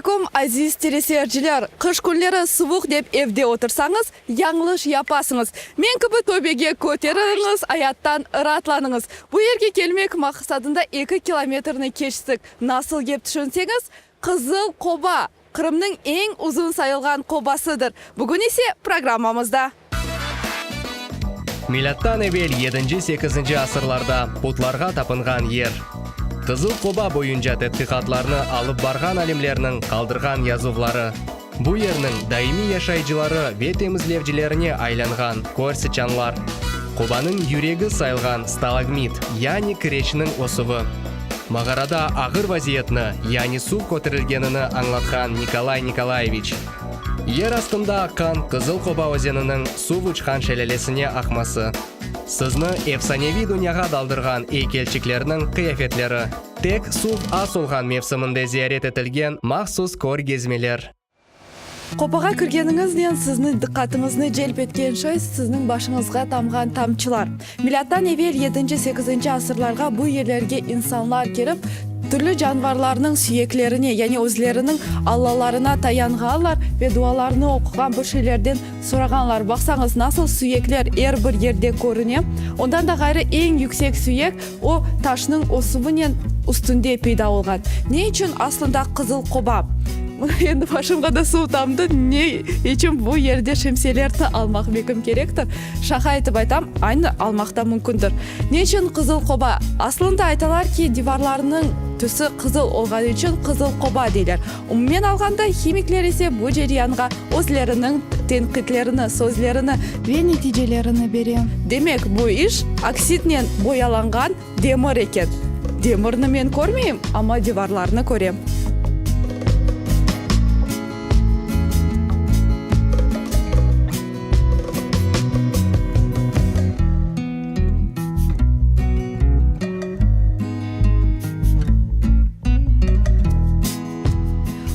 aleykum, aziz teleseyirciler! Qış künleri suvuq dep evde otursañız, yañlış yapasıñız. Men kibi töpege köteriliñiz, ayattan raatlanıñız. Bu yerge kelmek maqsadında eki kilometrni keçtik. Nasıl dep tüşünseñiz, Qızıl qoba, Qırımnıñ eñ uzun sayılğan qobasıdır. Bugün ise programmamızda. Milâttan evel yedinci-sekizinci asırlarda putlarğa tapınğan yer. Qızıl qoba boyunca tedqiqatlarnı alıp barğan alimlerniñ qaldırğan yazuvları. Bu yerniñ daimiy yaşayıcıları ve temizlevcilerine aylanğan kör sıçanlar. Qobanıñ yüregi sayılğan stalagmit, yani kireçniñ ösüvi. Mağarada ağır vaziyetni, yani suv köterilgenini añlatqan Nikolay Nikolayeviç. Yer astında aqqan Qızıl Qoba özeniniñ suv uçqan şelâlesine aqması. Sizni efsaneviy dünyağa daldırğan eykelçiklerniñ qıyafetleri. Tek suv az olğan mevsiminde ziyaret etilgen mahsus körgezmeler. Qobağa kirgeniñiznen sizniñ diqqatıñıznı celp etken şey, sizniñ başıñızğa tamğan tamçılar. Milâttan evel yedinci-sekizinci asırlarğa bu yerlerge insanlar kelip, türlü canvarlarnıñ süyeklerine, yani özleriniñ allalarına tayanğanlar ve dualarını oquğan bir şeylerden sorağanlar. Baqsañız, nasıl süyekler er bir yerde körüne. Ondan da ğayrı, eñ yüksek süyek, o, taşnıñ ösüvinen üstünde peyda olğan. Ne içün aslında Qızıl Qoba? Endi başımğa da suv tamdı. Ne içün bu yerde şemsiyelerni almaq bekim kerektir? Şaqa etip aytam, aynı almaq da mümkündir. Ne içün Qızıl Qoba? Aslında aytalar ki, divarlarınıñ tüsü qızıl olğanı içün Qızıl Qoba deyler. Umumen alğanda, himikler ise bu ceryanğa özleriniñ tenqitlerini, sözlerini. Ve neticelerini bere. Demek, bu iş oksidnen boyalanğan demir eken. Demirni men körmeyim, amma divarlarnı körem.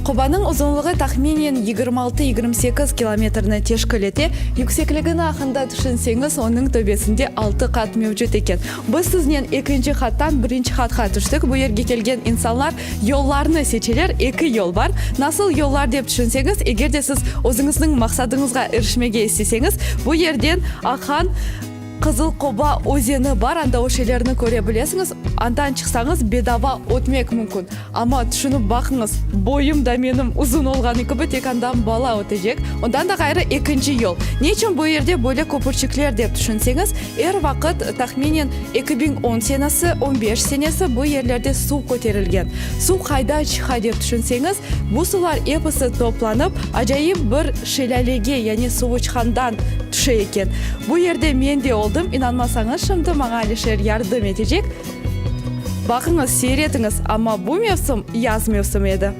Qobanıñ uzunlığı tahminen 26-28 kilometrni teşkil ete, yüksekligini aqqında tüşünseñiz, onıñ töpesinde altı qat mevcut eken. Biz siznen ekinci qattan birinci qatqa tüştik. Bu yerge kelgen insanlar yollarnı seçeler, eki yol bar. Nasıl yollar dep tüşünseñiz, eger de siz özüñizniñ maqsadıñızğa irişmege isteseñiz, bu yerden aqan Qızıl Qoba özeni bar, anda o şeylerni köre bilesiñiz. Andan çıqsañız, bedava ötmek mümkün. Amma tüşünip baqıñız, boyum da menim uzun olğanı kibi, tek andan bala ötecek. Ondan da ğayrı, ekinci yol. Ne içün bu yerde böyle köpürçikler dep tüşünseñiz, er vaqıt, tahminen 2010 senesi, on beş senesi bu yerlerde suv köterilgen. Suv qayda çıqa dep tüşünseñiz, bu suvlar episi toplanıp, acayip bir şelâlege, yani suvuçqandan tüşe eken. Bu yerde men de oldım, inanmasañız, şimdi maña Alişer yardım etecek. Baqıñız, seyir etiñiz, amma bu mevsim yaz mevsimi edi.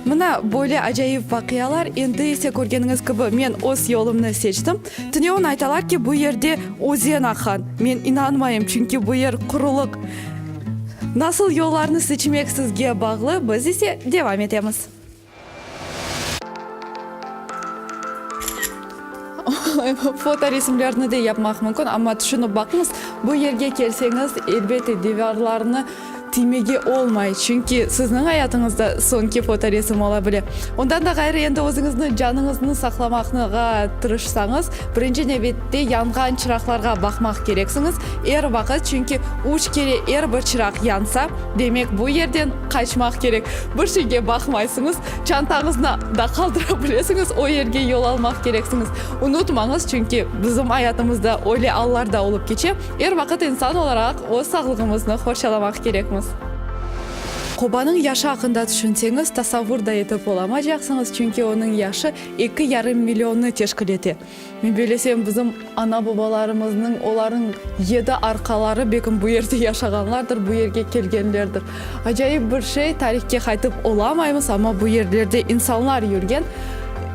Mına böyle acayip vaqialar, endi ise körgeniñiz kibi, men öz yolumnı seçtim. Tünevin aytalar ki, bu yerde özen aqqan. Men inanmayım, çünki bu yer qurulıq. Nasıl yollarnı seçmek sizge bağlı, biz ise devam etemiz. Fotoresimlerni de yapmaq mümkün, amma tüşünip baqıñız, bu yerge kelseñiz, elbette, divarlarnı tiymege olmay, çünki sizniñ ayatıñızda soñki fotoresim ola bile. Ondan da ğayrı, endi özüñizni, canıñıznı saqlamaqğa tırışsañız, birinci nevbette yanğan çıraqlarğa baqmaq kereksiñiz, er vaqıt, çünki üç kere er bir çıraq yansa, demek, bu yerden qaçmaq kerek. Bir şeyge baqmaysıñız, çantañıznı da qaldıra bilesiñiz, o yerge yol almaq kereksiñiz. Unutmañız, çünki bizim ayatımızda öyle allar da olıp keçe, er vaqıt insan olaraq öz sağlığımıznı qorçalamaq kerekmiz. Qobanıñ yaşı aqqında tüşünseñiz, tasavvur da etip olamacaqsıñız, çünki onıñ yaşı eki yarım millionnı teşkil ete. Men bellesem, bizim ana-babalarımıznıñ, olarnıñ yedi arqaları belkim bu yerde yaşağanlardır, bu yerge kelgenlerdir. Acayip bir şey, tarihke qaytıp olamaymız, amma bu yerlerde insanlar yürgen.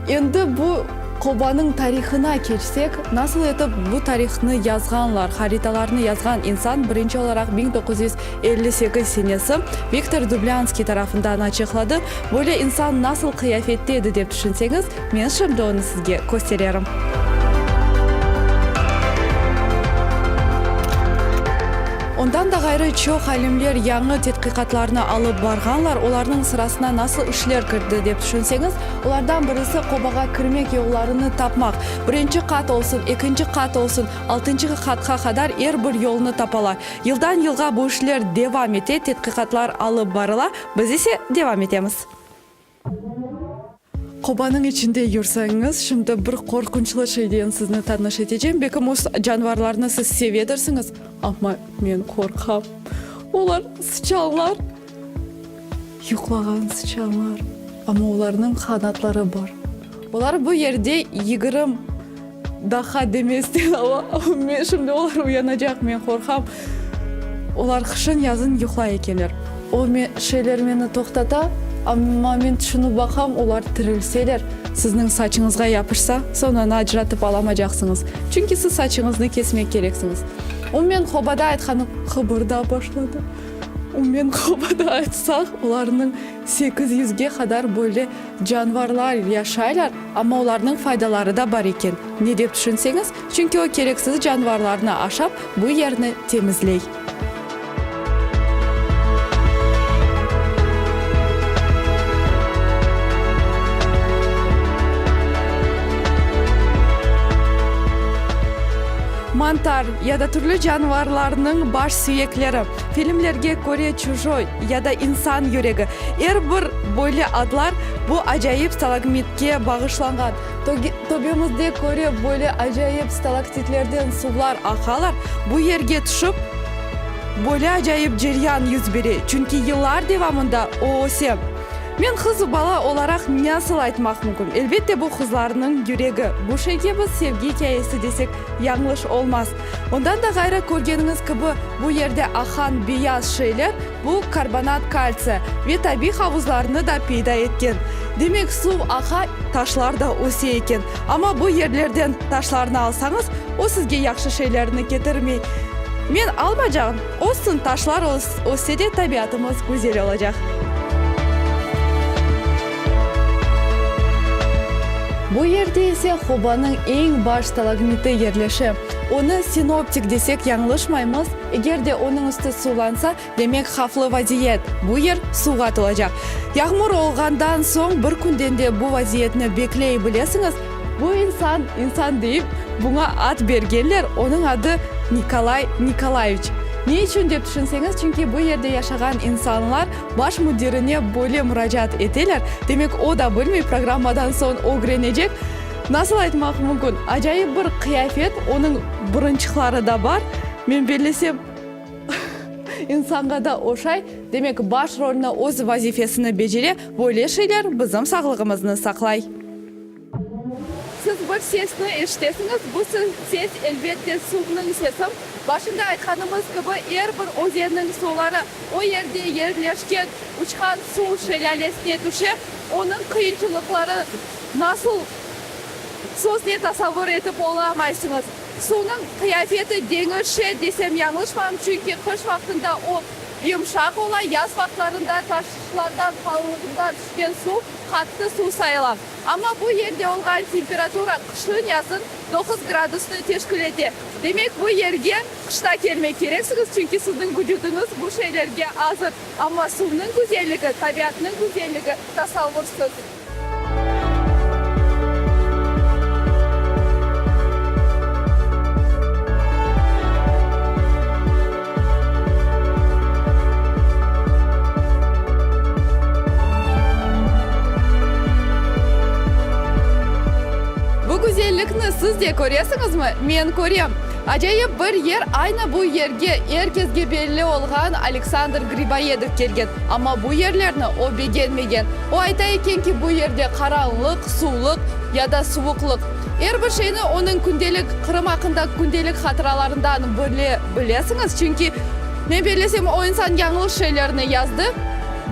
Endi bu qobanıñ tarihına keçsek, nasıl etip bu tarihnı yazğanlar, haritalarnı yazğan insan birinci olaraq 1958 senesi Viktor Dublânskiy tarafından açıqladı. Böyle insan nasıl qıyafette edi dep tüşünseñiz, Men şimdi onı sizge köstererim. Ondan da ğayrı, çoq alimler yañı tedqiqatlarnı alıp barğanlar. Olarnıñ sırasına nasıl işler kirdi dep tüşünseñiz, olardan birisi qobağa kirmek yollarını tapmaq. Birinci qat olsun, ekinci qat olsun, altıncı qatqa qadar er bir yolnı tapalar. Yıldan yılğa bu işler devam ete, tedqiqatlar alıp barıla, biz ise devam etemiz. Qobanıñ içinde yürseñiz, şimdi bir qorqunçlı şeyden sizni tanış etecem. Belki muz canvarlarnı siz sevedirsiñiz, amma men qorqam. Olar sıçanlar, yuqlağan sıçanlar, amma olarnıñ qanatları bar. Olar bu yerde 20 daqqa demezden, amma men şimdi olar uyanacaq, men qorqam. Olar qışın-yazın yuqlay ekenler. O şeyler meni toqtata, amma men tüşünip baqam, olar tirilseler, sizniñ saçıñızğa yapışsa, soñ onı acıratıp alamacaqsıñız. Çünki siz saçıñıznı kesmek kereksiñiz. Umumen, qobada aytqanım qıbırdap başladı. Umumen, qobada aytsaq, olarnıñ sekiz yüzge qadar böyle Canvarlar yaşaylar, amma olarnıñ faydaları da bar eken. Ne dep tüşünseñiz, çünki o kereksiz canvarlarnı aşap, bu yerni temizley. Mantar ya da türlü canvarlarnıñ baş süyekleri, filmlerge köre Çujoy ya da İnsan yüregi, Er bir böyle adlar bu acayip stalagmitke bağışlanğan. Töpemizde köre böyle acayip stalaktitlerden suvlar aqalar, bu yerge tüşip, böyle acayip ceryan yüz bere, çünki yıllar devamında o öse. Men qız bala olaraq nasıl aytmaq mümkün? Elbette, bu qızlarnıñ yüregi. Bu şeyge biz sevgi ikâyesi desek, yañlış olmaz. Ondan da ğayrı, körgeniñiz kibi, bu yerde aqan beyaz şeyler, Bu karbonat kaltsiy ve tabiiy havuzlarnı da peyda etken. Demek, suv aqa, taşlar da öse eken. Amma bu yerlerden taşlarnı alsañız, o sizge yahşı şeylerni ketirmey. Men almacağım, olsun, taşlar össe de tabiatımız güzel olacaq. Bu yerde ise qobanıñ eñ baş stalagmiti yerleşe. Onı sinoptik desek yañlışmaymız. Eger de onıñ üstü suvlansa, demek havflı vaziyet, bu yer suvğa tolacaq. Yağmur olğandan soñ bir künden de bu vaziyetni bekley bilesiñiz. Bu insan, insan deyip, buña ad bergenler, onıñ adı Nikolay Nikolayeviç. Ne içün dep tüşünseñiz, çünki bu yerde yaşağan insanlar baş müdirine böyle muracaat eteler, demek o da bilmey, programmadan soñ ögrenecek. Nasıl aytmaq mümkün, acayip bir qıyafet, onıñ burunçıqları da bar. Men bellesem, insanğa da oşay. Demek, baş rolni öz vazifesini becere, böyle şeyler bizim sağlığımıznı saqlay. Siz bir sesni eşitesiñiz, bu ses, elbette, suvnıñ sesi. Başında aytqanımız kibi, er bir özenniñ suvları o yerde yerleşken uçqan suv şelâlesine tüşe, onıñ qıyınçılıqları nasıl sözle tasavvur etip olamaysıñız. Suvnıñ qıyafeti deñişe desem yañlışmam, çünki qış vaqtında o yımşaq ola, yaz vaqtlarında taşlardan, qalınlığından tüşken suv qattı suv sayıla. Amma bu yerde olğan temperatura qışın-yazın doquz gradusnı teşkil ete. Demek, bu yerge qışta kelmek kereksiñiz, çünki sizniñ vucudıñız bu şeylerge azır. Amma suvnıñ güzelligi, tabiatnıñ güzelligi tasavvursız. Bu güzellikni siz de köresiñizmi? Men körem. Acayip bir yer, aynı bu yerge er kesge belli olğan Aleksandr Griboyedov kelgen. Amma bu yerlerni o begenmegen. O ayta eken ki, bu yerde qaranlıq, suvlıq ya da suvuqlıq. Er bir şeyni onıñ kündelik, Qırım aqqında kündelik hatıralarından bile bilesiñiz, çünki, men bellesem, o insan yañlış şeylerni yazdı.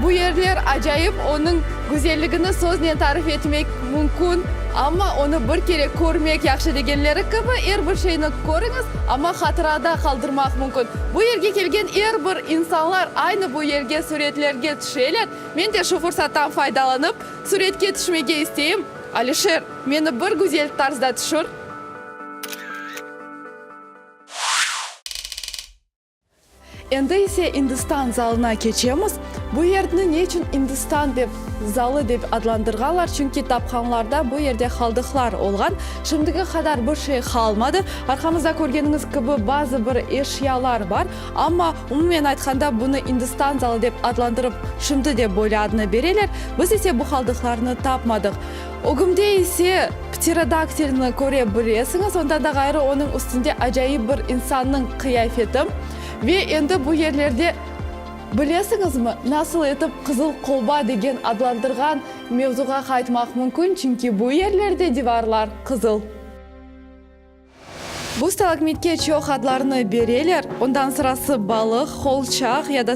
Bu yerler acayip, onıñ güzelligini söznen tarif etmek mümkün, amma onı bir kere körmek yahşı degenleri kibi, er bir şeyni körüñiz, amma hatırada qaldırmaq mümkün. Bu yerge kelgen er bir insanlar aynı bu yerge suretlerge tüşeler. Men de şu fursattan faydalanıp, suretke tüşmege isteyim. Alişer, meni bir güzel tarzda tüşür. Endi ise İndistan zalına keçemiz. Bu yerni ne içün İndistan dep zalı dep adlandırğanlar? Çünki tapqanlarda bu yerde qaldıqlar olğan. Şimdiki qadar bir şey qalmadı. Arqamızda körgeniñiz kibi bazı bir eşyalar bar. Amma umumen aytqanda bunı İndistan zalı dep adlandırıp şimdi de böyle adnı bereler. Biz ise bu qaldıqlarnı tapmadıq. Ögümde ise pterodaktilni köre bilesiñiz, ondan da ğayrı onıñ üstünde acayip bir insannıñ qıyafeti. Ve endi bu yerlerde, bilesiñizmi, nasıl etip Qızıl Qoba degen adlandırğan mevzuğa qaytmaq mümkün, çünki bu yerlerde divarlar qızıl. Bu stalagmitke çoq adlarnı bereler, ondan sırası balıq, qolçaq ya da,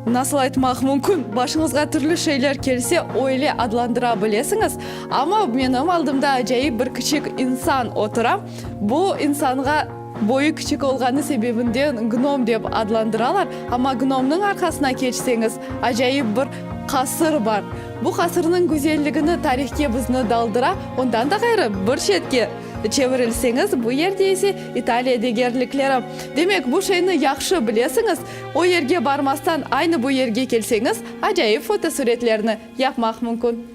nasıl aytmaq mümkün, başıñızğa türlü şeyler kelse, öyle adlandıra bilesiñiz. Amma menim aldımda acayip bir kiçik insan otura. Bu insanğa boyu kiçik olğanı sebebinden gnom dep adlandıralar. Amma gnomnıñ arqasına keçseñiz, acayip bir qasır bar. Bu qasırnıñ güzelligini tarihke bizni daldıra, ondan da ğayrı bir çetke Çevirilseñiz, bu yerde ise İtaliya degerlikleri. Demek, bu şeyni yahşı bilesiñiz, o yerge barmastan aynı bu yerge kelseñiz, acayip fotosuretlerni yapmaq mümkün.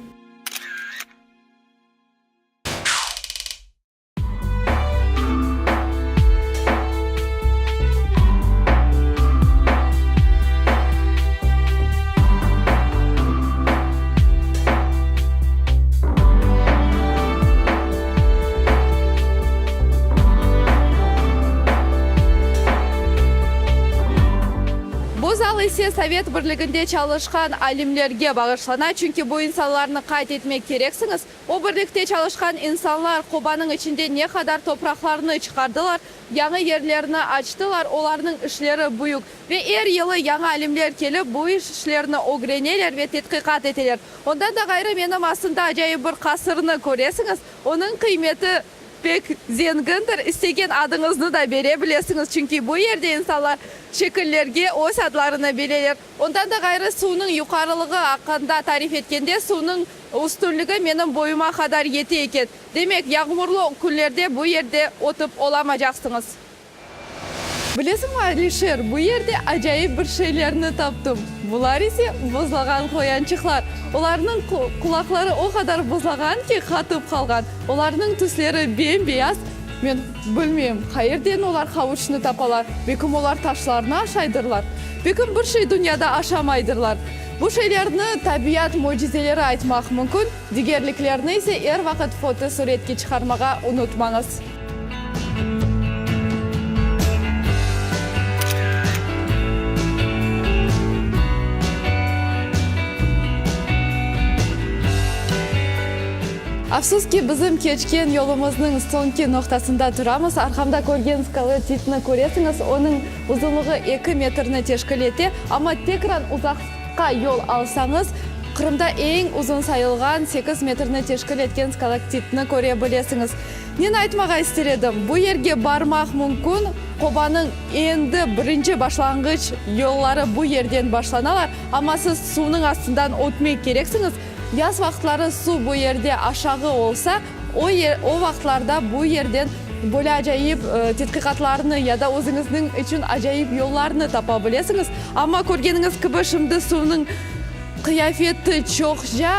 Bu zal ise Sovet Birliginde çalışqan alimlerge bağışlana, çünki bu insanlarnı qayd etmek kereksiñiz. O birlikte çalışqan insanlar qobanıñ içinde ne qadar topraqlarnı çıqardılar, Yañı yerlerni açtılar, olarnıñ işleri büyük. Ve er yılı yañı alimler kelip, bu işlerni ögreneler ve tedqiqat eteler. Ondan da ğayrı, menim astımda acayip bir qasırnı köresiñiz. Onıñ qıymeti pek zengindir. İstegen adıñıznı da bere bilesiñiz, çünki bu yerde insanlar şekillerge öz adlarını bereler. Ondan da ğayrı, suvnıñ yuqarılığı aqqında tarif etkende, suvnıñ üstünligi menim boyuma qadar yete eken. Demek, yağmurlı künlerde bu yerde otıp olamacaqsıñız. Bilesiñmi, Alişer, bu yerde acayip bir şeylerni taptım. Bular ise buzlağan qoyançıqlar. Olarnıñ qulaqları o qadar buzlağan ki, qatıp qalğan. Olarnıñ tüsleri bem-beyaz. Men bilmeyim, qayerden olar havuçnı tapalar? Belkim olar taşlarnı aşaydırlar? Belkim bir şey dünyada aşamaydırlar? Bu şeylerni tabiat mücizeleri aytmaq mümkün. Digerliklerni ise er vaqıt fotosuretke çıqarmağa unutmañız. Afsus ki, bizim keçken yolumıznıñ soñki noqtasında turamız. Arqamda körgen skalatitni köresiñiz, onıñ uzunlığı eki metrni teşkil ete, amma tekrar uzaqqa yol alsañız, Qırımda eñ uzun sayılğan sekiz metrni teşkil etken skalaktitni köre bilesiñiz. Neni aytmağa ister edim, bu yerge barmaq mümkün, qobanıñ endi birinci başlanğıç yolları bu yerden başlanalar, amma siz suvnıñ astından ötmek kereksiñiz. Yaz vaqıtları suv bu yerde aşağı olsa, o yer, o vaqıtlarda bu yerden böyle acayip tedqiqatlarnı ya da özüñizniñ içün acayip yollarnı tapa bilesiñiz. Amma körgeniñiz kibi, şimdi suvnıñ qıyafeti çoqca,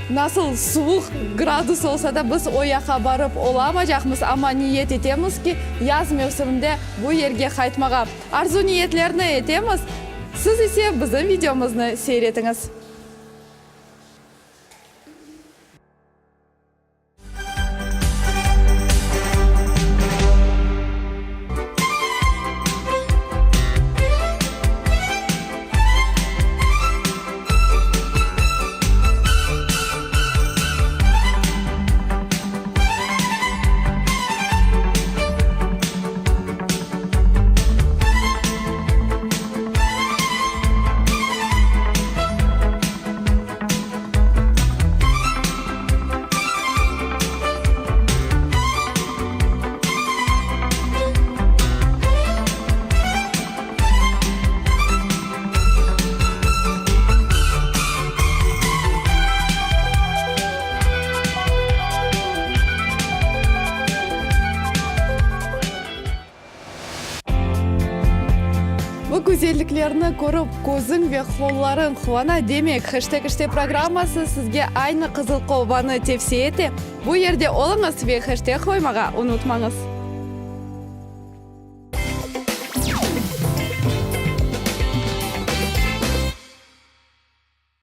nasıl suvuq gradus olsa da, biz o yaqqa barıp olamacaqmız, amma niyet etemiz ki, yaz mevsiminde bu yerge qaytmağa. Arzu-niyetlerni etemiz, siz ise bizim videomıznı seyir etiñiz. Bu güzelliklerni körip, közüñ ve qollarıñ quvana, demek, Heşteg işte programması sizge aynı Qızıl Qobanı tevsiye ete. Bu yerde oluñız ve heşteg qoymağa unutmañız.